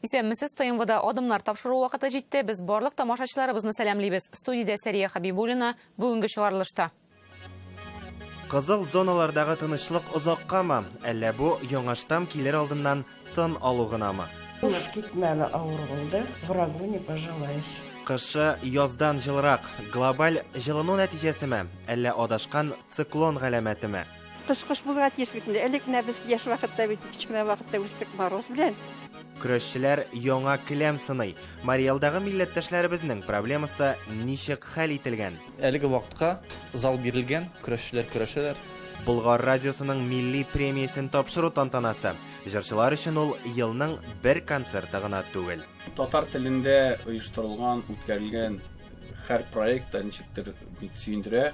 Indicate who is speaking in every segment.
Speaker 1: Исәнмесез, ТМВда Адымнар тапшыруы вакыты җитте. Без барлык тамашачыларыбызны сәламлибез. Студиядә Сәрия Хәбибуллина, бүгенге чыгарылышта.
Speaker 2: Кызыл зоналардагы тынычлык озаккамы? Әллә бу яңа штамм килер алдыннан тын алу гынамы?
Speaker 3: Уш китмәле авыр булды, врагу не пожелаешь.
Speaker 2: Кышы яздан җылырак, глобаль җылыну нәтиҗәсеме, әллә адашкан циклон галәмәтеме?
Speaker 4: Кыш кыш булырга тиеш бит инде. Элек менә без яшь вакытта бит, кечкенә вакытта үстек мороз белән.
Speaker 2: Көрәшчеләр яңа келәм сыный. Марий Элдагы милләттәшләребезнең проблемасы ничек хәл ителгән?
Speaker 5: Әлеге вакытка зал бирелгән, көрәшчеләр көрәшәләр.
Speaker 2: Болгар радиосының милли премиясен тапшыру тантанасы. Җырчылар өчен ул елның бер концерты гына түгел.
Speaker 6: Татар телендә оештырылган, үткәрелгән һәр проект та ничектер бик сөендерә.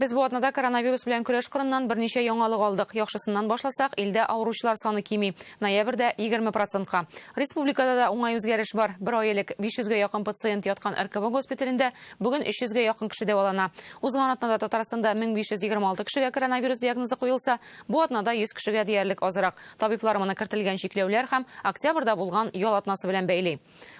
Speaker 1: Без бу атнада коронавирус белән көрәш кырыннан берничә яңалык алдык. Яхшысыннан башласак, илдә авыручылар саны кими. Ноябрьдә 20 процентка. Республикада да уңай үзгәреш бар. Бер ай элек 500 гә якын пациент яткан РКБ госпиталендә бүген 300 гә якын кеше дәвалана. Узган атнада Татарстанда 1526 кешегә коронавирус диагнозы куелса, бу атнада 100 кешегә диярлек азрак. Табиблар моны кертелгән чикләүләр һәм октябрьдә булган ял атнасы белән бәйли.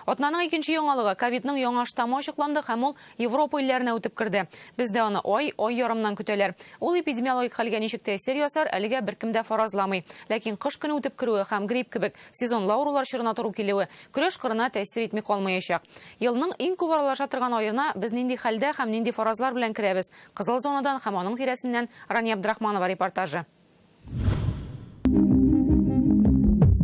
Speaker 1: Атнаның икенче яңалыгы, ковидның яңа штаммы ачыкланды һәм ул Европа илләренә үтеп керде. Бездә аны ай, ай ярымнан көтәләр. Ул эпидемиологик хәлгә ничек тәэсир ясар, әлегә беркем дә фаразламый. Ләкин кыш көне үтеп керүе һәм грипп кебек сезонлы авырулар чорына туры килүе көрәш кырына тәэсир итми калмаячак. Елның иң күп аралаша торган аена без нинди хәлдә һәм нинди фаразлар белән керәбез? Кызыл зонадан һәм аның тирәсеннән Рания Абдрахманова репортажы.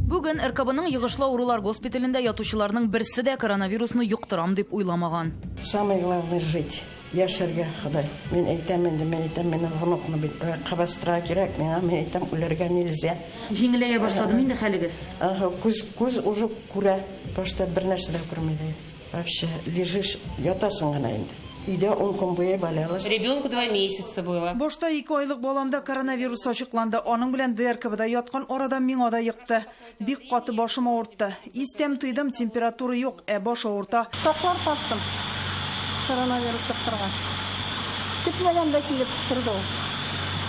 Speaker 7: Бүген РКБның йогышлы авырулар госпиталендә ятучыларның берсе дә коронавирусны йоктырам дип уйламаган.
Speaker 3: Самое главное жить, яшәргә, Ходай. Мин әйтәм инде, мин әйтәм, минем внукны бит аякка бастырырга кирәк миңа, мин әйтәм, үләргә нельзя.
Speaker 7: Җиңеләя башладымы инде хәлегез?
Speaker 3: Ага, күз, күз уже күрә, башта бер нәрсә дә күрми иде. Вообще лежишь, ятасың гына инде. Өйдә ун көн буе валялась.
Speaker 8: Ребенку два месяца было.
Speaker 9: Башта ике айлык баламда коронавирус ачыкланды. Аның белән ДРКБда яткан арада миңа да йокты. Бик каты башым авыртты. Ис-тәм тойдым, температура юк, ә баш авырта.
Speaker 4: Саклар таптым коронавирус йоктыргач. Көтмәгәндә килеп керде ул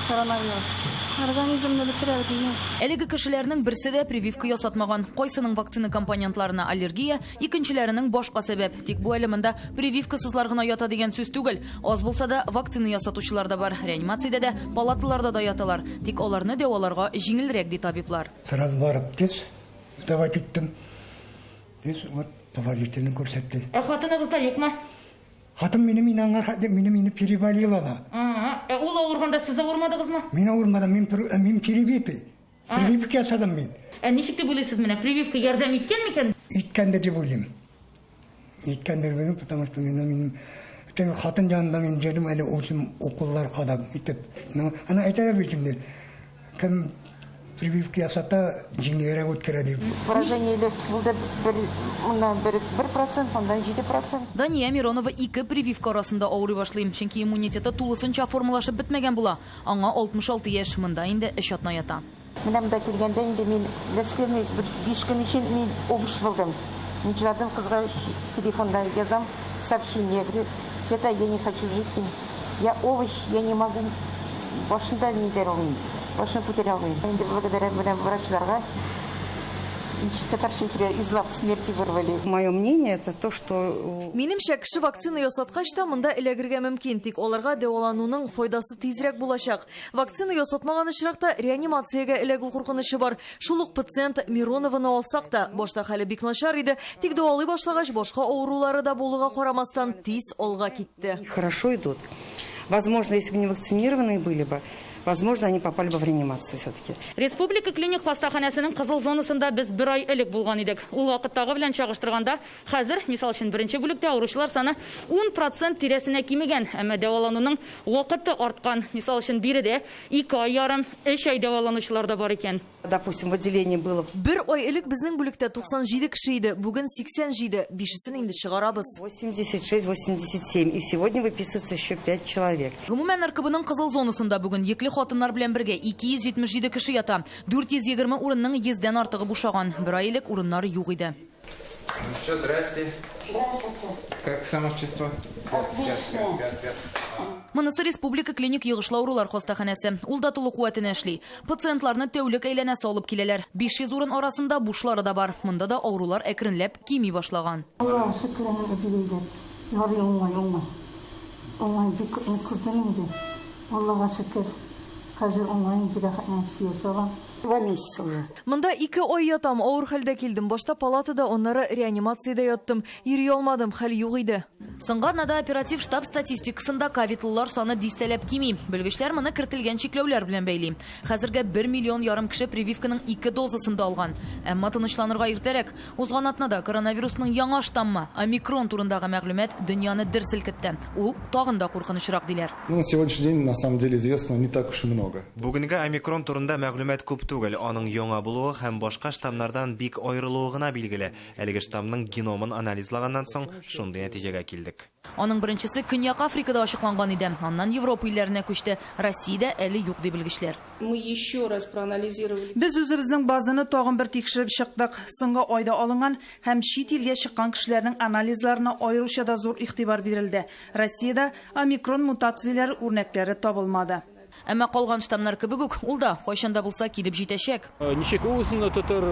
Speaker 4: коронавирус. Организмны бетерә бит инде.
Speaker 7: Әлеге кешеләрнең берсе дә прививка ясатмаган. Кайсының вакцина компонентларына аллергия, Икенчеләренең башка сәбәп. Тик бу әле монда прививкасызлар гына ята дигән сүз түгел. Аз булса да, вакцина ясатучылар да бар. Реанимациядә дә, палаталарда да яталар. Тик аларны дәваларга җиңелрәк, ди табиблар.
Speaker 10: Сразу барып тест сдавать иттем. Тест вот положительный күрсәтте.
Speaker 7: Ә хатыныгыз да юкмы?
Speaker 10: Хатын минем инде аңа хәтле минем инде переболела она.
Speaker 7: Ә ул авырганда сез авырмадыгызмы?
Speaker 10: Мин авырмадым, мин мин перебитый. Прививка ясадым мин.
Speaker 7: Ә ничек дип уйлыйсыз менә, прививка ярдәм иткән микән?
Speaker 10: Иткәндер дип уйлыйм. Иткәндер дип уйлыйм, потому что минем минем теге хатын янында мин йөрдем әле үзем уколлар кадап итеп. Ну, ана әйтәләр бит инде, кем прививка ясата, җиңелрәк үткәрә дип.
Speaker 11: Поражение легких булды бер, моннан бер, 1%, моннан 7%.
Speaker 7: Дания Миронова ике прививка арасында авырый башлый, чөнки иммунитеты тулысынча формалашып бетмәгән була. Аңа 66 яшь, монда инде өч атна ята.
Speaker 11: Менә монда килгәндә инде мин беләсезме, бер биш көн өчен мин овощ булдым. Мин җыладым, кызга телефонда язам сообщение, я говорю, Света, я не хочу жить, я овощ, я не могу, башны да нидер алмыйм, башны күтәрә алмыйм. Инде благодаря менә врачларга, ничек татарча әйтергә, из лап смерти вырвали.
Speaker 12: Мое мнение, это то, что
Speaker 13: Минемчә, кеше вакцина ясаткач та монда эләгергә мөмкин, тик аларга дәвалануның файдасы тизрәк булачак. Вакцина ясатмаган очракта реанимациягә эләгү куркынычы бар. Шул ук пациент Миронованы алсак та, башта хәле бик начар иде, тик дәвалый башлагач, башка авырулары да булуга карамастан, тиз алга китте.
Speaker 12: Хорошо идут. Возможно, если бы не вакцинированные были бы, возможно, они попали бы в реанимацию все-таки.
Speaker 7: Республика клиник хастаханәсенең кызыл зонасында без бер ай элек булган идек. Ул вакыттагы белән чагыштырганда, хәзер, мисал өчен, беренче бүлектә авыручылар саны ун процент тирәсенә кимегән, әмма дәвалануның вакыты арткан. Мисал өчен, биредә ике ай ярым, өч ай дәваланучылар да бар икән.
Speaker 12: Допустим, в отделении было.
Speaker 13: Бер ай элек безнең бүлектә 97 кеше иде, бүген 87, бишесен инде чыгарабыз.
Speaker 12: 86, 87, и сегодня выписывается еще 5 человек.
Speaker 7: Гомумән, РКБның кызыл зонасында бүген йөкле хатыннар белән бергә 277 кеше ята. 420 урынның йөздән артыгы бушаган. Бер ай элек урыннар юк иде.
Speaker 2: Ну что, здрасте.
Speaker 11: Здравствуйте.
Speaker 8: Как самочувствие?
Speaker 11: Отлично.
Speaker 7: Монысы Республика клиник йогышлы авырулар хастаханәсе. Ул да тулы куәтенә эшли. Пациентларны тәүлек әйләнәсе алып киләләр. 500 урын арасында бушлары да бар. Монда да авырулар әкренләп кими башлаган.
Speaker 11: Аллаһ шөкер, әбиләр. Ярый, уңай, уңай. Уңай бик күпне күрдем инде. Аллага шөкер. Хәзер уңай инде, рәхәтләнеп сөйләшә алам. Два месяца уже.
Speaker 13: Монда ике ай ятам, авыр хәлдә килдем. Башта палатада, аннары реанимациядә яттым. Йөри алмадым, хәл юк иде.
Speaker 7: Соңгы атнада оператив штаб статистикасында ковидлылар саны дистәләп кими. Белгечләр моны кертелгән чикләүләр белән бәйли. Хәзергә 1 миллион ярым кеше прививканың ике дозасын да алган. Әмма тынычланырга иртәрәк. Узган атнада коронавирусның яңа штаммы омикрон турындагы мәгълүмат дөньяны дер селкетте. Ул тагын да куркынычрак диләр.
Speaker 14: Ну, на сегодняшний день, на самом деле, известно не так уж и много.
Speaker 2: Бүгенге омикрон турында мәгълүмат күп түгел. Аның яңа булуы һәм башка штаммнардан бик аерылуы гына билгеле. Әлеге штаммның геномын анализлаганнан соң шундый нәтиҗәгә килдек.
Speaker 7: Аның беренчесе Көньяк Африкада ачыкланган иде. Аннан Европа илләренә күчте. Россиядә әле юк ди белгечләр.
Speaker 15: Мы еще раз проанализировали.
Speaker 9: Без үзебезнең базаны тагын бер тикшереп чыктык. Соңгы айда алынган һәм чит илгә чыккан кешеләрнең анализларына аеруча да зур игътибар бирелде. Россиядә омикрон мутацияләре үрнәкләре табылмады.
Speaker 7: Әмма калган штаммнар кебек үк, ул да кайчан да булса килеп җитәчәк.
Speaker 16: Ничек ул үзен тотыр,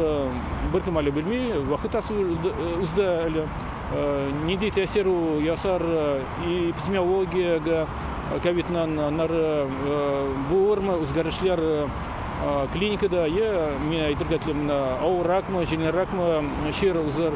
Speaker 16: беркем әле белми, вакыт узды әле. Нинди тәэсир ул ясар эпидемиологиягә, ковиднан аннары булырмы үзгәрешләр клиникада, я мин әйтергә телим, авырракмы, җиңелрәкме чир узыр.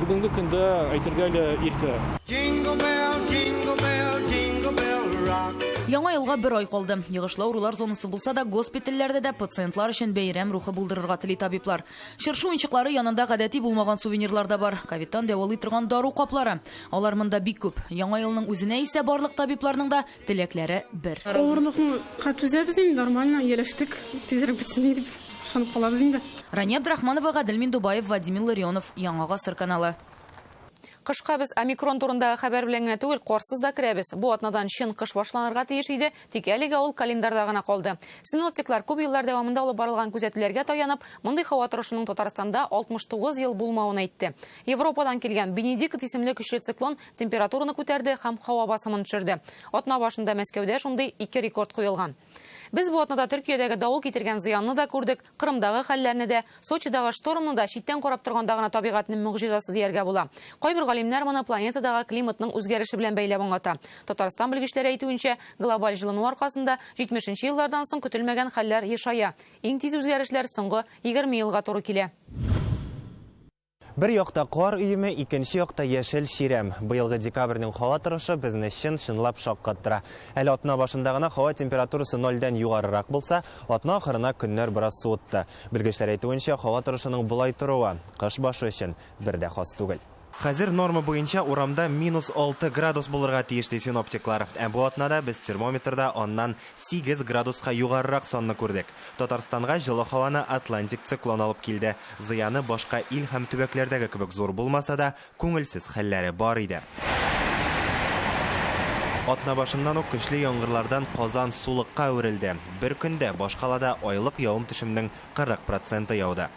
Speaker 16: Бүгенге көндә әйтергә әле иртә.
Speaker 17: Jingle bell, jingle bell, jingle bell rock.
Speaker 7: Яңа елга бер ай калды. Йогышлы авырулар зонасы булса да, госпитальләрдә дә пациентлар өчен бәйрәм рухы булдырырга тели табиблар. Чыршы уенчыклары янында гадәти булмаган сувенирлар да бар. Ковидтан дәвалый торган дару каплары. Алар монда бик күп. Яңа елның үзенә исә барлык табибларның да теләкләре бер.
Speaker 18: Авырлыкны түзәбез инде, нормально, ияләштек. Тизрәк бетсен дип ышанып калабыз инде.
Speaker 7: Рания Абдрахманова, Гадел Миндубаев, Владимир Ларионов, Яңа Гасыр каналы.
Speaker 1: Кышка без омикрон турындагы хәбәр белән генә түгел, карсыз да керәбез. Бу атнадан чын кыш башланырга тиеш иде, тик әлегә ул календарьда гына калды. Синоптиклар күп еллар дәвамында алып барылган күзәтүләргә таянып, мондый һава торышының Татарстанда 69 ел булмавын әйтте. Европадан килгән Бенедикт исемле көчле циклон температураны күтәрде һәм һава басымын төшерде. Атна башында Мәскәүдә шундый ике рекорд куелган. Без бу атнада Төркиядәге давыл китергән зыянны да күрдек, Кырымдагы хәлләрне дә, Сочидагы штормны да читтән карап торганда гына табигатьнең могҗизасы дияргә була. Кайбер галимнәр моны планетадагы климатның үзгәреше белән бәйләп аңлата. Татарстан белгечләре әйтүенчә, глобаль җылыну аркасында 70 еллардан соң көтелмәгән хәлләр ешая. Иң тиз үзгәрешләр соңгы 20 елга туры килә.
Speaker 2: Бер якта кар өеме, икенче якта яшел чирәм. Быелгы декабрьнең һава торышы безне чын-чынлап шаккаттыра. Әле атна башында гына һава температурасы нольдән югарырак булса, атна ахырына көннәр бераз суытты. Белгечләр әйтүенчә, һава торышының болай торуы кыш башы өчен бер дә хас түгел. Хәзер норма буенча урамда минус 6 градус булырга тиеш ди синоптиклар. Ә бу атнада без термометрда аннан 8 градуска югарырак санны күрдек. Татарстанга җылы һаваны Атлантик циклон алып килде. Зыяны башка ил һәм төбәкләрдәге кебек зур булмаса да, күңелсез хәлләре бар иде. Атна башыннан ук көчле яңгырлардан Казан сулыкка әверелде. Бер көндә башкалада айлык явым-төшемнең 40% яуды.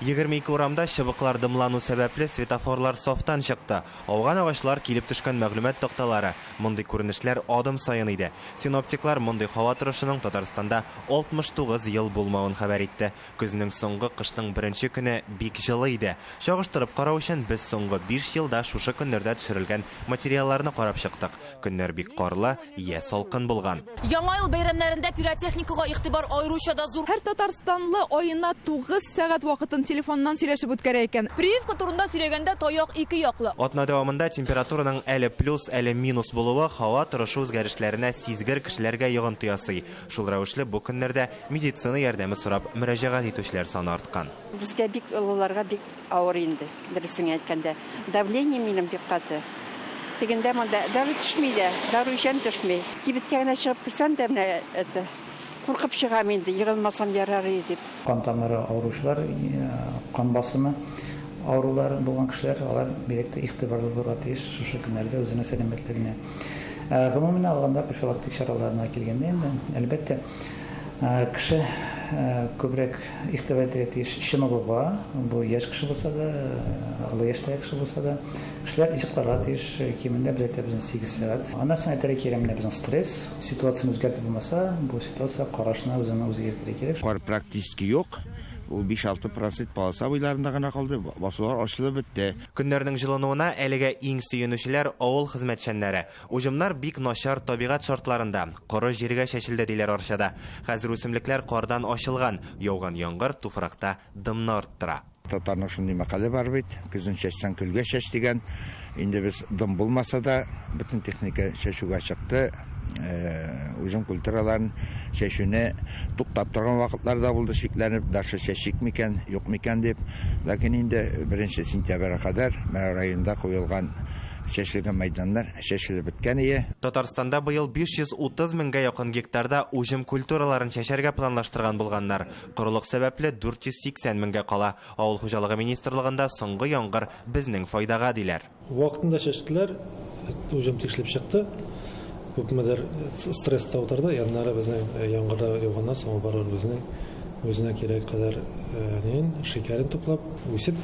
Speaker 2: 22 урамда чыбыклар дымлану сәбәпле светофорлар сафтан чыкты. Ауган агачлар килеп төшкән мәгълүмат такталары. Мондый күренешләр адым саен иде. Синоптиклар мондый һава торышының Татарстанда 69 ел булмавын хәбәр итте. Көзнең соңгы, кышның беренче көне бик җылы иде. Чагыштырып карау өчен без соңгы 5 елда шушы көннәрдә төшерелгән материалларны карап чыктык. Көннәр бик карлы, я салкын булган.
Speaker 7: Яңа ел бәйрәмнәрендә пиротехникага игътибар аеруча да зур.
Speaker 19: Һәр татарстанлы аена 9 сәгать вакытын телефоннан сөйләшеп үткәрә икән.
Speaker 20: Прививка турында сөйләгәндә таяк ике яклы.
Speaker 2: Атна дәвамында температураның әле плюс, әле минус булуы һава торышы үзгәрешләренә сизгер кешеләргә йогынты ясый. Шул рәвешле бу көннәрдә медицина ярдәме сорап мөрәҗәгать итүчеләр саны арткан.
Speaker 4: Безгә бик олыларга бик авыр инде, дөресен әйткәндә. Давление минем бик каты. Тегендә монда дару төшми дә, дару эчәм төшми. Кибеткә генә чыгып керсәм дә менә это куркып чыгам инде, егылмасам ярар иде дип.
Speaker 21: Кан тамыры авыручылар, кан басымы авырулары булган кешеләр, алар бигрәк тә игътибарлы булырга тиеш шушы көннәрдә үзенең сәламәтлегенә. Гомумән алганда профилактик чараларына килгәндә инде, әлбәттә, кеше күбрәк игътибар итәргә тиеш чыныгуга, бу яшь кеше булса да, олы яшьтәге кеше булса да, кешеләр йокларга тиеш, кимендә без әйтәбез инде 8 сәгать. Аннан соң әйтергә кирәк, менә безнең стресс, ситуацияне үзгәртеп булмаса, бу ситуация карашны үзеңне үзгәртергә кирәк.
Speaker 8: Кар практически юк. Ул 5-6 процент полоса буйларында гына калды, басулар ачылып бетте.
Speaker 2: Көннәрнең җылынуына әлегә иң сөенүчеләр авыл хезмәтчәннәре. Уҗымнар бик начар табигать шартларында, коры җиргә чәчелде, диләр Арчада. Хәзер үсемлекләр кардан ачылган, яуган яңгыр туфракта дымны арттыра.
Speaker 8: Татарның шундый мәкале бар бит, көзен чәчсәң көлгә чәч дигән. Инде без дым булмаса да, бөтен техника чәчүгә чыкты. Уҗым культураларын чәчүне туктап торган вакытлар да булды, шикләнеп, дальше чәчик микән, юк микән дип. Ләкин инде 1 сентябрьгә кадәр менә районда куелган чәчелгән мәйданнар чәчелеп беткән ие.
Speaker 2: Татарстанда быел 530 меңгә якын гектарда уҗым культураларын чәчәргә планлаштырган булганнар. Корылык сәбәпле 480 меңгә кала. Авыл хуҗалыгы министрлыгында соңгы яңгыр безнең файдага, диләр.
Speaker 22: Вакытында чәчтеләр, уҗым тикшерелеп чыкты. Күпмедер стресста утырды, аннары безнең яңгырда яуганнан соң ул барыбер безнең үзенә кирәк кадәр нин шикәрен туплап, үсеп,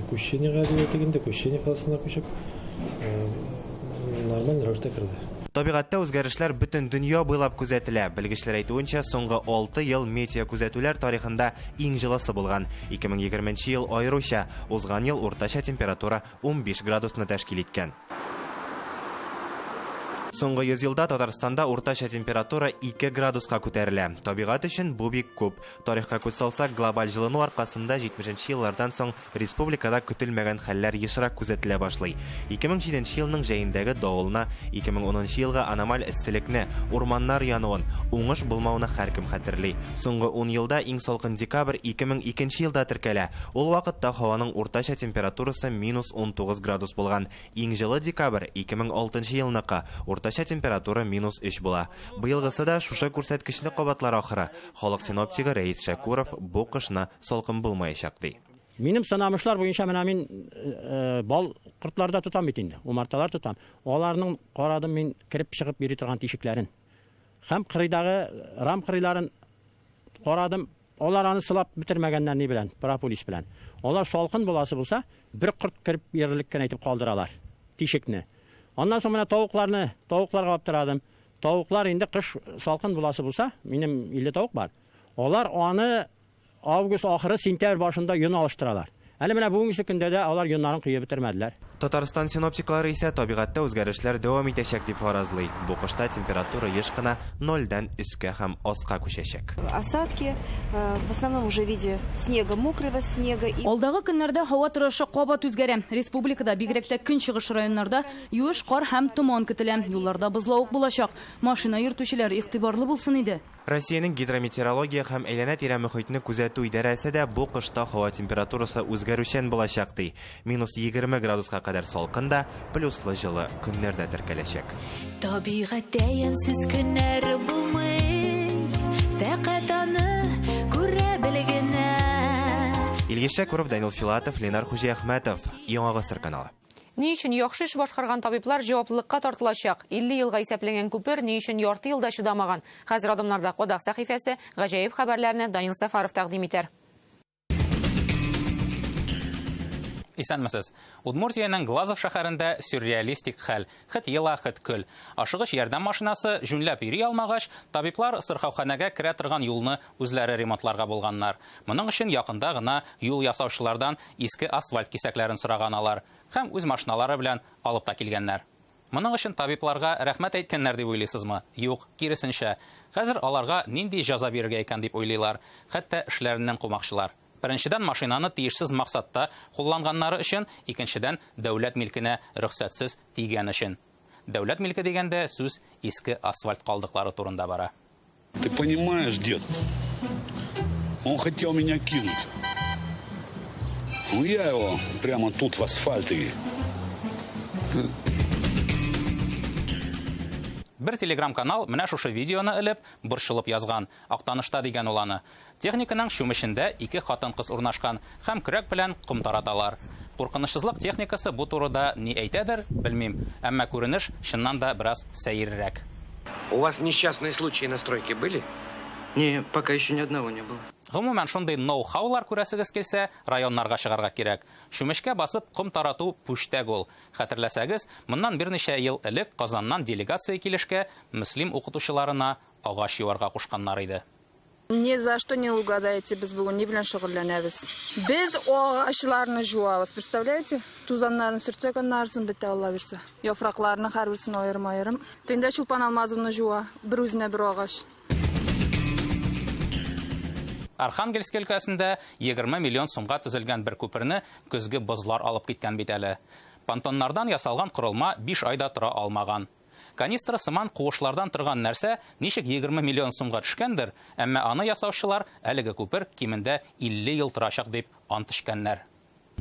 Speaker 22: кущениега дип әйтик инде, кущение фазасына күчеп, нормаль рәвештә керде.
Speaker 2: Табигатьтә үзгәрешләр бөтен дөнья буйлап күзәтелә. Белгечләр әйтүенчә, соңгы 6 ел метеокүзәтүләр тарихында иң җылысы булган. 2020 ел аеруча, узган ел уртача температура 15 градусны тәшкил иткән. Соңгы 100 елда Татарстанда уртача температура 2 градуска күтәрелә. Табигать өчен бу бик күп. Тарихка күз салсак, глобаль җылыну аркасында 70 еллардан соң республикада көтелмәгән хәлләр ешрак күзәтелә башлый. 2007 елның җәендәге давылны, 2010 елгы аномаль эсселекне, урманнар януын, уңыш булмауны һәркем хәтерли. Соңгы 10 елда иң салкын декабрь 2002 елда теркәлә. Ул вакытта һаваның уртача температурасы минус 19 градус булган. Иң җылы декабрь 2006 елныкы, уртача температура минус 3 була. Быелгысы да шушы күрсәткечне кабатлар ахыры. Халык синоптигы Рәис Шәкуров бу кышны салкын булмаячак ди.
Speaker 23: Минем сынамышлар буенча менә мин бал кортларда тотам бит инде, умарталар тотам. Аларның карадым мин кереп чыгып йөри торган тишекләрен. Һәм кырыйдагы рам кырыйларын карадым. Алар аны сылап бетермәгәннәр ни белән, прополис белән. Алар салкын буласы булса, бер корт кереп йөрерлек кенә итеп калдыралар тишекне. Аннан соң менә тавыкларны, тавыкларга аптырадым. Тавыклар инде кыш салкын буласы булса, минем 50 тавык бар. Алар аны август ахыры, сентябрь башында йон алыштыралар. Әле менә бүгенге көндә дә алар йоннарын куеп бетермәделәр.
Speaker 2: Татарстан синоптиклары исә табигатьтә үзгәрешләр дәвам итәчәк дип фаразлый. Бу кышта температура еш кына нольдән өскә һәм аска күчәчәк.
Speaker 24: Осадки, в основном уже в виде снега, мокрого снега.
Speaker 7: Алдагы көннәрдә һава торышы кабат үзгәрә. Республикада бигрәк тә көнчыгыш районнарда юеш кар һәм томан көтелә. Юлларда бозлавык булачак. Машина йөртүчеләр игътибарлы булсын иде.
Speaker 2: Россиянең гидрометеорология һәм әйләнә-тирә мөхитне күзәтү идарәсе дә бу кышта һава температурасы үзгәрүчән булачак ди. Минус 20 градуска кадәр салкын да, плюслы җылы көннәр дә теркәләчәк.
Speaker 25: Табигатьтә ямьсез көннәр булмый, фәкать аны күрә белгенә.
Speaker 2: Илгиз Шәкүров, Данил Филатов, Ленар Хуҗиәхмәтов, Яңа Гасыр каналы.
Speaker 1: Ни өчен яхшы эш башкарган табиблар җаваплылыкка тартылачак? 50 елга исәпләнгән күпер ни өчен ярты елда чыдамаган? Хәзер адымнарда Кодак сәхифәсе гаҗәеп хәбәрләрне Данил Сафаров тәкъдим итәр.
Speaker 26: Исәнмесез. Удмуртиянең Глазов шәһәрендә сюрреалистик хәл. Хет ела, хет көл. Ашыгыч ярдәм машинасы җүнләп йөри алмагач, табиблар сырхауханәгә керә торган юлны үзләре ремонтларга булганнар. Моның өчен якында гына юл ясаучылардан иске асфальт кисәкләрен сораган алар һәм үз машиналары белән алып та килгәннәр. Моның өчен табибларга рәхмәт әйткәннәр дип уйлыйсызмы? Юк, киресенчә. Хәзер аларга нинди җәза бирергә икән дип уйлыйлар. Хәтта эшләреннән кумакчылар. Беренчедән, машинаны тиешсез максатта кулланганнары өчен, икенчедән, дәүләт милкенә рөхсәтсез тигән өчен. Дәүләт милке дигәндә сүз иске асфальт калдыклары турында бара.
Speaker 27: Ты понимаешь, дед, он хотел меня кинуть. Ну, я его прямо тут в асфальт и...
Speaker 26: Бер телеграм-канал менә шушы видеоны элеп, борчылып язган. Актанышта дигән ул аны. Техниканың чүмечендә ике хатын-кыз урнашкан һәм көрәк белән ком тараталар. Куркынычсызлык техникасы бу турыда ни әйтәдер, белмим. Әмма күренеш чыннан да бераз сәеррәк.
Speaker 28: У вас несчастные случаи на стройке были?
Speaker 3: Не, пока еще ни одного не было.
Speaker 26: Гомумән, шундый ноу-хаулар күрәсегез килсә, районнарга чыгарга кирәк. Чүмечкә басып ком тарату пүчтәк ул. Хәтерләсәгез, моннан берничә ел элек Казаннан делегация килешкә Мөслим укытучыларына агач юарга кушканнар иде.
Speaker 5: Ни за что не угадаете, без бүген ни белән шөгыльләнәбез. Без агачларны җуабыз, представляете? Тузаннарын сөртсәк, аннарысын бетә, Алла бирсә. Яфракларны һәрберсен аерым-аерым. Тендә Чулпан Алмазовна җуа, бер үзенә бер агач.
Speaker 26: Архангельск өлкәсендә 20 миллион сумга төзелгән бер күперне көзге бозлар алып киткән бит әле. Понтоннардан ясалган корылма 5 ай да тора алмаган. Канистра сыман куышлардан торган нәрсә ничек 20 миллион сумга төшкәндер, әмма аны ясаучылар әлеге күпер кимендә 50 ел торачак дип ант эчкәннәр.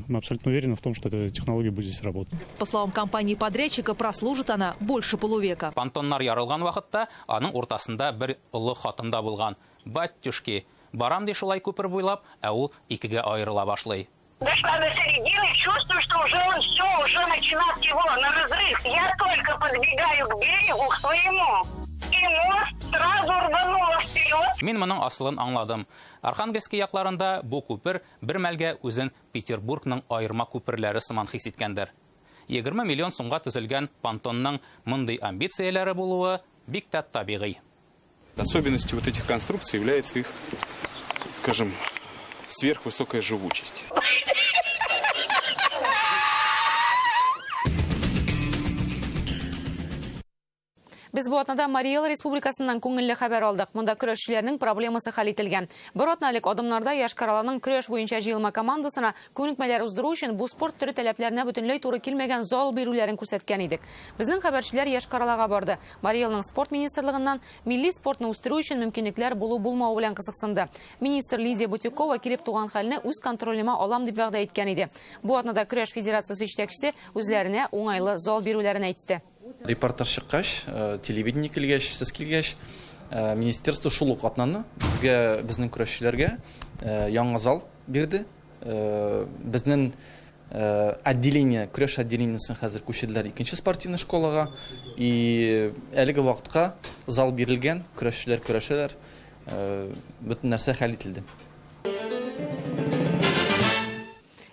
Speaker 6: Мы абсолютно уверены в том, что эта технология будет здесь работать.
Speaker 19: По словам компании-подрядчика, прослужит она больше полувека.
Speaker 26: Понтоннар ярылган вакытта аның уртасында бер олы хатын да булган. Батюшки, барам ди шулай күпер буйлап, ә ул икегә аерыла башлый.
Speaker 10: Дошла до середины, чувствую, что уже он все, уже начинает его на разрыв. Я только подбегаю к берегу, к своему. И мост сразу рвануло вперед.
Speaker 26: Мин моның асылын аңладым. Архангельский якларында бу күпер бер мәлгә үзен Петербургның аерма күперләре сыман хис иткәндер. 20 миллион сумга төзелгән понтонның мондый амбицияләре булуы бик тә табигый.
Speaker 11: Особенностью вот этих конструкций является их, скажем, сверхвысокая живучесть.
Speaker 1: Без бу атнада Марий Эл Республикасыннан күңелле хәбәр алдык. Монда көрәшчеләрнең проблемасы хәл ителгән. Бер атна элек адымнарда Йошкар-Оланың көрәш буенча җыелма командасына күнекмәләр уздыру өчен бу спорт төре таләпләренә бөтенләй туры килмәгән зал бирүләрен күрсәткән идек. Безнең хәбәрчеләр Йошкар-Олага барды. Марий Элның спорт министрлыгыннан милли спортны үстерү өчен мөмкинлекләр булу-булмавы белән кызыксынды. Министр Лидия Бутюкова килеп туган хәлне үз контролемә алам дип вәгъдә иткән иде. Бу атнада көрәш федерациясе җитәкчесе үзләренә уңайлы зал бирүләрен әйтте.
Speaker 12: Репортаж чыккач, телевидение килгәч, сез килгәч, министерство шул ук атнаны безгә, безнең көрәшчеләргә яңа зал бирде. Безнең отделение, көрәш отделениесен хәзер күчерделәр икенче спортивный школага. И әлеге вакытка зал бирелгән, көрәшчеләр көрәшәләр, бөтен нәрсә хәл ителде.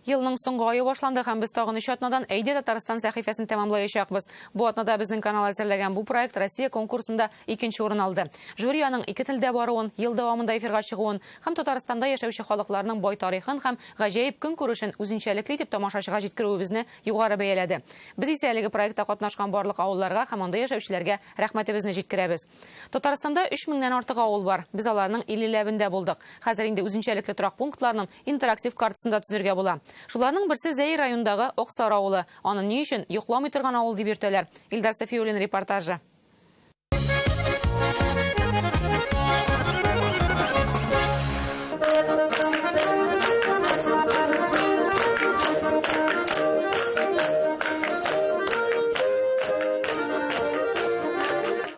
Speaker 1: Елның соңгы ае башланды һәм без тагын өч атнадан Әйдә Татарстан сәхифәсен тәмамлаячакбыз. Бу атнада безнең канал әзерләгән бу проект Россия конкурсында икенче урын алды. Жюри аның ике телдә баруын, ел дәвамында эфирга чыгуын һәм Татарстанда яшәүче халыкларның бай тарихын һәм гаҗәеп көнкүрешен үзенчәлекле итеп тамашачыга җиткерүебезне югары бәяләде. Без исә әлеге проектта катнашкан барлык авылларга һәм анда яшәүчеләргә рәхмәтебезне җиткерәбез. Татарстанда 3000 нән артык авыл бар. Без аларның 50ләбендә булдык. Хәзер инде үзенчәлекле торак пунктларның интерактив картасын да төзергә була. Шуларның берсе Зәй районындагы Аксар авылы. Аны ни өчен йокламый торган авыл дип йөртәләр? Илдар Сафиуллин репортажы.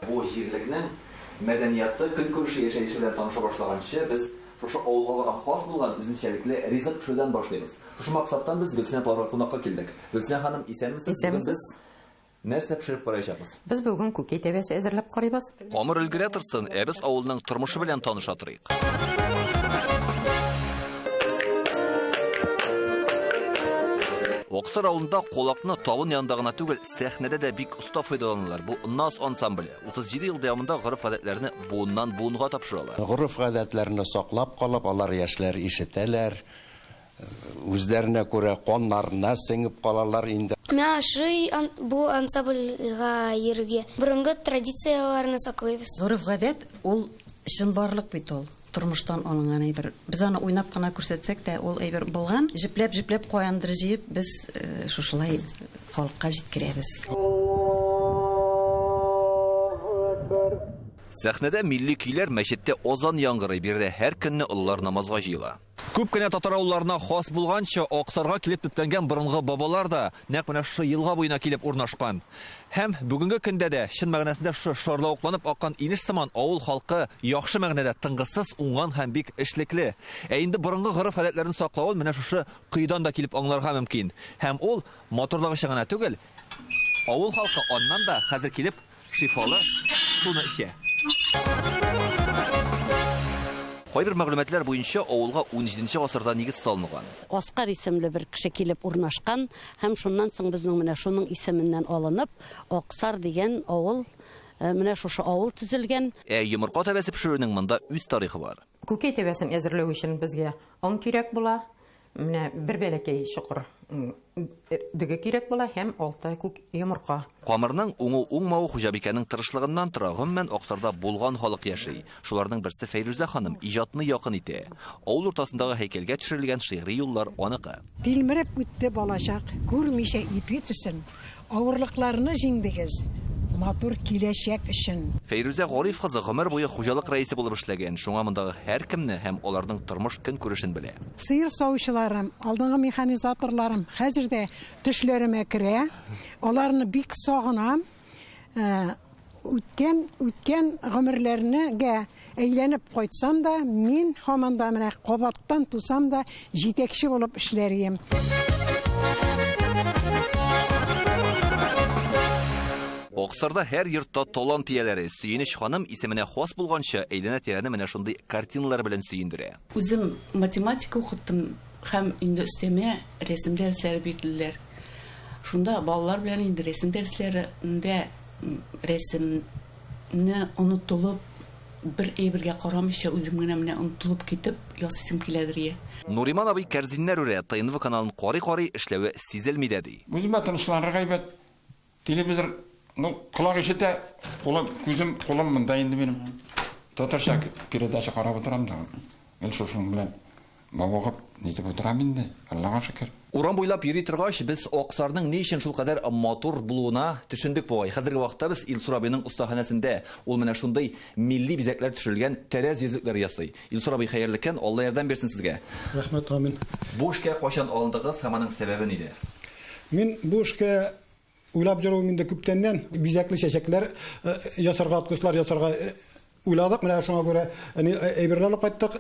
Speaker 13: Бу җирлекнең мәдәнияты, көнкүреше, яшәеше белән таныша башлаганчы, без шушы авылга гына хас булган үзенчәлекле ризык пешерүдән башлыйбыз. Шушы максаттан без Гөлсинә апаларга кунакка килдек. Гөлсинә ханым, исәнмесез? Бүген без нәрсә пешереп караячакбыз?
Speaker 28: Без бүген күкәй тәбәсе әзерләп карыйбыз.
Speaker 29: Камыр өлгерә торсын, ә без авылның тормышы белән таныша торыйк. Аксар авылында колакны табын янында гына түгел, сәхнәдә дә бик оста файдаланалар. Бу Наз ансамбле. 37 ел дәвамында гореф-гадәтләрне буыннан буынга тапшыралар.
Speaker 30: Гореф-гадәтләрне саклап калып, алар яшьләр ишетәләр, үзләренә күрә каннарына сеңеп калалар инде.
Speaker 31: Миңа ошый бу ансамбльгә йөрергә. Борынгы традицияләрне саклыйбыз.
Speaker 32: Гореф-гадәт ул чынбарлык бит ул. Тормыштан алынган әйбер. Без аны уйнап кына күрсәтсәк тә, ул әйбер булган. Җепләп-җепләп каяндыр җыеп, без шушылай халыкка җиткерәбез.
Speaker 29: Сәхнәдә милли көйләр, мәчеттә азан яңгырый, биредә һәр көнне олылар намазга җыела. Күп кенә татар авылларына хас булганча, Аксарга килеп төпләнгән борынгы бабалар да нәкъ менә шушы елга буена килеп урнашкан. Һәм бүгенге көндә дә чын мәгънәсендә шушы шарлавыкланып аккан инеш сыман авыл халкы яхшы мәгънәдә тынгысыз, уңган һәм бик эшлекле. Ә инде борынгы гореф-гадәтләрен саклавын менә шушы коедан да килеп аңларга мөмкин. Һәм ул матурлыгы өчен генә түгел, авыл халкы аннан да хәзер килеп шифалы суны эчә. Кайбер мәгълүматлар буенча, авылга унҗиденче гасырда нигез салынган.
Speaker 4: Аскар исемле бер кеше килеп урнашкан һәм шуннан соң безнең менә шуның исеменнән алынып, Аксар дигән авыл, менә шушы авыл төзелгән.
Speaker 29: Ә йомырка тәбәсе пешерүнең монда үз тарихы бар.
Speaker 28: Күкәй тәбәсен әзерләү өчен безгә он кирәк була. Менә бер бәләкәй чокыр дөге кирәк була һәм 6 күк йомырка.
Speaker 29: Камырның уңу-уңмавы хуҗабикәнең тырышлыгыннан тора. Гомумән, Аксарда булган халык яши. Шуларның берсе Фәйрүзә ханым иҗатны якын итә. Авыл уртасындагы һәйкәлгә төшерелгән шигъри юллар аныкы.
Speaker 8: Тилмереп үтте балачак, күрмичә ипи төсен. Авырлыкларны җиңдегез, матур киләчәк өчен.
Speaker 29: Фәйрүзә Гариф кызы гомер буе хуҗалык рәисе булып эшләгән, шуңа мондагы һәркемне һәм аларның тормыш-көнкүрешен белә.
Speaker 8: Сыер савучыларым, алдынгы механизаторларым хәзер дә төшләремә керә. Аларны бик сагынам. Үткән, үткән гомерләрне гә әйләнеп кайтсам да, мин һаман да менә кабаттан тусам да, җитәкче булып эшләр ием.
Speaker 29: Аксарда һәр йортта талант ияләре. Сөенеч ханым исеменә хас булганча, әйләнә-тирәне менә шундый картиналар белән сөендерә.
Speaker 9: Үзем математика укыттым һәм инде өстәмә рәсем дәресләре бирделәр. Шунда балалар белән инде рәсем дәресләрендә рәсемне онытылып, бер әйбергә карамыйча, үзем генә менә онытылып китеп ясыйсым киләдер, е.
Speaker 29: Нуриман абый кәрзиннәр үрә, ТНВ каналын карый-карый эшләве сизелми дә, ди.
Speaker 14: Үземә тынычланырга әйбәт. Телевизор, ну, колак ишетә, кулым, күзем, кулым монда инде минем. Татарча передача карап утырам да. Гел шушының белән мавыгып, нитеп утырам инде, Аллага шөкер.
Speaker 29: Урам буйлап йөри торгач, без Аксарның ни өчен шулкадәр матур булуына төшендек бугай. Хәзерге вакытта без Илсур абыйның остаханәсендә. Ул менә шундый милли бизәкләр төшерелгән тәрәз йөзлекләре ясый. Илсур абый, хәерле көн, Алла ярдәм бирсен сезгә.
Speaker 15: Рәхмәт, амин.
Speaker 29: Бу эшкә кайчан алындыгыз һәм аның сәбәбе нидә?
Speaker 15: Мин бу эшкә уйлап йөрүем инде күптәннән. Бизәкле чәчәкләр ясарга, откослар ясарга уйладык. Менә шуңа күрә әйберләр алып кайттык,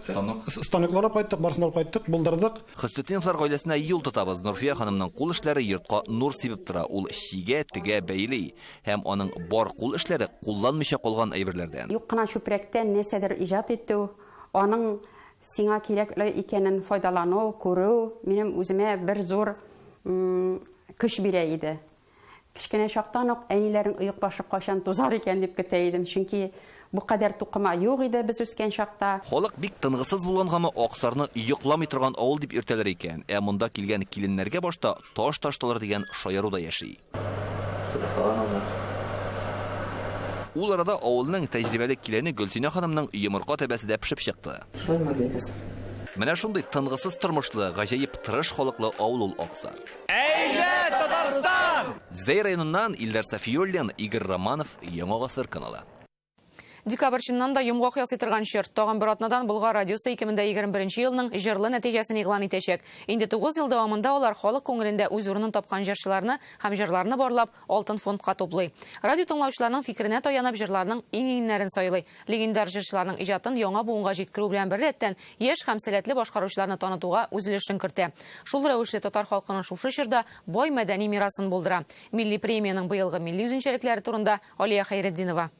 Speaker 15: станоклар алып кайттык, барысын алып кайттык, булдырдык.
Speaker 29: Хөснетдиновлар гаиләсенә юл тотабыз. Нурфия ханымның кул эшләре йортка нур сибеп тора. Ул чигә, тегә, бәйли. Һәм аның бар кул эшләре кулланмыйча калган әйберләрдән.
Speaker 28: Юк кына чүпрәктән нәрсәдер иҗат итү, аның сиңа кирәкле икәнен файдалану, күрү минем үземә бер зур көч бирә иде. Кечкенә чактан ук әниләрең оекбашы кайчан тузар икән дип көтә идем, чөнки бу кадәр тукыма юк иде без үскән чакта.
Speaker 29: Халык бик тынгысыз булгангамы, Аксарны йокламый торган авыл дип йөртәләр икән. Ә монда килгән киленнәргә башта таш таштылар дигән шаяру да яши. Субханалла. Ул арада авылның тәҗрибәле килене Гөлсинә ханымның йомырка тәбәсе дә пешеп чыкты.
Speaker 28: Шулай майлыйбыз.
Speaker 29: Менә шундый тынгысыз тормышлы, гаҗәеп тырыш халыклы авыл ул Аксар.
Speaker 16: Әйдә, Татарстан!
Speaker 29: Зәй районыннан Илдар Сафиуллин, Игорь Романов, Яңа Гасыр каналы.
Speaker 1: Декабрь чыннан да йомгак ясый торган чор. Тагын бер атнадан Болгар радиосы ике мең дә егерме беренче елның җырлы нәтиҗәсен игълан итәчәк. Инде 9 ел дәвамында алар халык күңелендә үз урынын тапкан җырчыларны һәм җырларны барлап, алтын фондка туплый. Радио тыңлаучыларның фикеренә таянып, җырларның иң-иңнәрен сайлый. Легендар җырчыларның иҗатын яңа буынга җиткерү белән беррәттән, яшь һәм сәләтле башкаручыларны танытуга үз өлешен кертә. Шул рәвешле татар халкының шушы чорда бай мәдәни мирасын булдыра. Милли премиянең быелгы милли үзенчәлекләре турында Алия Хәйретдинова.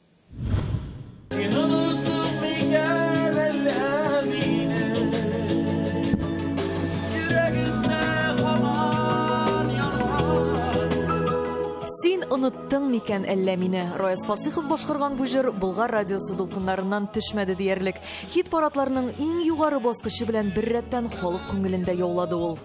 Speaker 7: Син оныттың микән әллә мине? Раяз Фасыйхов башкарган бу җыр Болгар радиосы дулкыннарыннан төшмәде диярлек. Хит-парадларның иң югары баскычы белән беррәттән халык күңелендә яулады ул.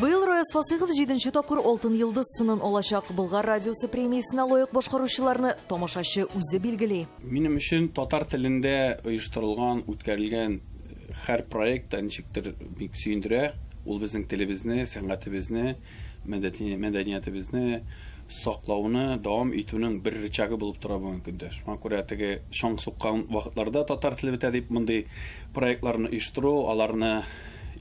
Speaker 7: Быел Раяз Фасыйхов җиденче тапкыр Алтын йолдыз сынын алачак. Болгар радиосы премиясенә лаек башкаручыларны тамашачы үзе билгели.
Speaker 11: Минем өчен татар телендә оештырылган, үткәрелгән һәр проект та ничектер бик сөендерә. Ул безнең телебезне, сәнгатебезне, мәдәниятебезне саклауны дәвам итүнең бер рычагы булып тора бүгенге көндә. Шуңа күрә теге чаң суккан вакытларда татар теле бетә дип мондый проектларны оештыру, аларны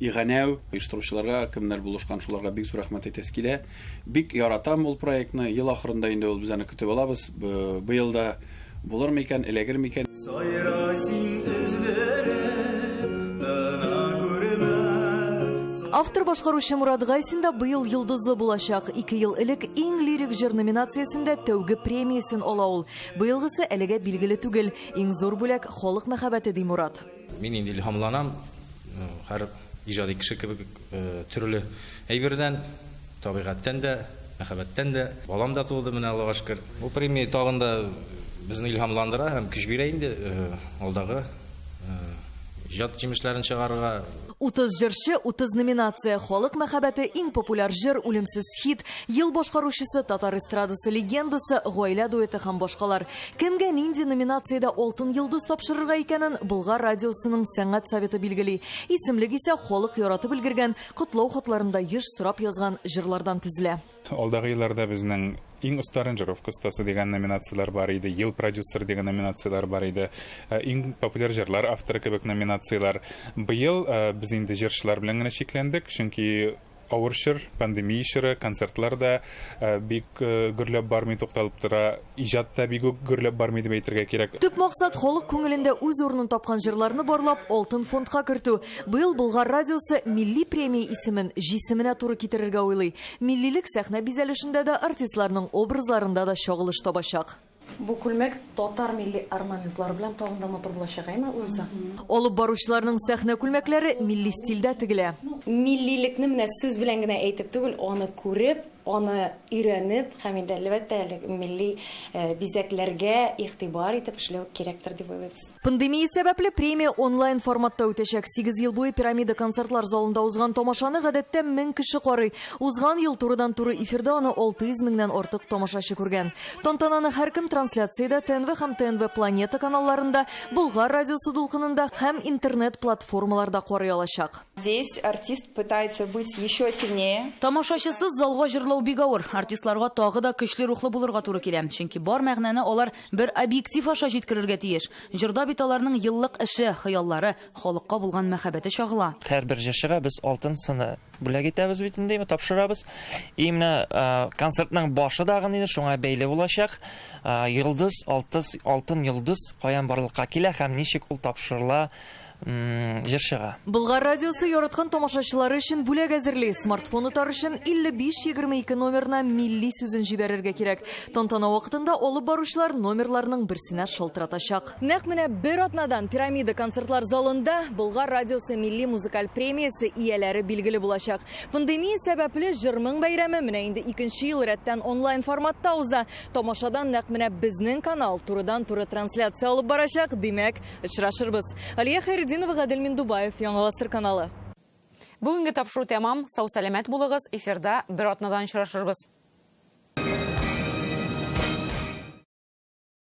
Speaker 11: иганәү оештыручыларга, кемнәр булышкан, шуларга бик зур рәхмәт әйтәсе килә. Бик яратам ул проектны. Ел ахырында инде ул без аны көтеп алабыз. Быел да булыр микән, эләгер микән?
Speaker 7: Сайра син өздереп, тына күрмә.
Speaker 2: Автор-башкаручы Мурат Гайсин да быел йолдызлы булачак. Ике ел элек Иң лирик җыр номинациясендә тәүге премиясен ала ул. Быелгысы әлегә билгеле түгел. Иң зур бүләк, халык мәхәббәте, ди Мурат.
Speaker 3: Мин инде илһамланам, һәр иҗади кеше кебек төрле әйбердән, табигатьтән дә, мәхәббәттән дә. Балам да туды менә, Аллага шөкер. Бу премия тагын да безне илһамландыра һәм көч бирә инде алдагы иҗат җимешләрен чыгарырга.
Speaker 2: 30 җырчы, 30 номинация, Халык мәхәббәте, Иң популяр җыр, Үлемсез хит, Ел башкаручысы, Татар эстрадасы легендасы, Гаилә дуэты һәм башкалар. Кемгә нинди номинациядә Алтын йолдыз тапшырырга икәнен Болгар радиосының сәнгать советы билгели. Исемлек исә халык яратып өлгергән, котлау хатларында еш сорап язган җырлардан төзелә.
Speaker 5: Алдагы елларда безнең Иң оста аранжировка остасы дигән номинацияләр бар иде, Ел продюсеры дигән номинацияләр бар иде, Иң популяр җырлар авторы кебек номинацияләр. Быел без инде җырчылар белән генә чикләндек, чөнки авыр чор, пандемия чоры, концертлар да бик гөрләп бармый, тукталып тора, иҗат та бик үк гөрләп бармый дип әйтергә кирәк.
Speaker 2: Төп максат, халык күңелендә үз урынын тапкан җырларны барлап, алтын фондка кертү. Быел Болгар радиосы милли премия исемен җисеменә туры китерергә уйлый. Миллилек сәхнә бизәлешендә дә, артистларның образларында да чагылыш табачак.
Speaker 1: Бу күлмәк татар милли орнаментлары белән тагын да матур булачак, әйме, Луиза?
Speaker 2: Алып баручыларның сәхнә күлмәкләре милли стильдә тегелә.
Speaker 1: Миллилекне менә сүз белән генә әйтеп түгел, аны күреп, аны өйрәнеп һәм инде, әлбәттә, әле милли бизәкләргә игътибар итеп эшләү кирәктер дип уйлыйбыз.
Speaker 2: Пандемия сәбәпле, премия онлайн форматта үтәчәк. Сигез ел буе Пирамида концертлар залында узган тамашаны гадәттә 1000 кеше карый. Узган ел турыдан-туры эфирда аны 600 меңнән артык тамашачы күргән. Тантананы һәркем трансляциядә ТНВ һәм ТНВ Планета каналларында, Болгар радиосы дулкынында һәм интернет-платформаларда карый алачак.
Speaker 17: Здесь артист пытается быть еще сильнее.
Speaker 7: Тамашачысыз залга җырлау бик авыр. Артистларга тагы да көчле рухлы булырга туры килә. Чөнки бар мәгънәне алар бер объектив аша җиткерергә тиеш. Җырда бит аларның еллык эше, хыяллары, халыкка булган мәхәббәте чагыла.
Speaker 12: Һәрбер җырчыга без алтын сыны бүләк итәбез бит инде, тапшырабыз. И менә концертның башы дагы инде шуңа бәйле булачак. Йолдыз, алтыз, алтын йолдыз каян барлыкка килә һәм ничек ул тапшырыла җырчыга.
Speaker 2: Болгар радиосы яраткан тамашачылары өчен бүләк әзерли. Смартфон отар өчен 55 22 номерына милли сүзен җибәрергә кирәк. Тантана вакытында алып баручылар номерларның берсенә шалтыратачак. Нәкъ менә бер атнадан Пирамида концертлар залында Болгар радиосы милли музыкаль премиясе ияләре билгеле булачак. Пандемия сәбәпле җыр-моң бәйрәме менә инде икенче ел рәттән онлайн форматта уза. Тамашадан нәкъ менә безнең канал турыдан-туры трансляция алып барачак. Димәк, очрашырбыз. Алия Хәйретдинова, Гадел Миндубаев, Яңа Гасыр каналы.
Speaker 1: Бүгенге тапшыру тәмам. Сау-сәламәт булыгыз. Эфирда бер атнадан очрашырбыз.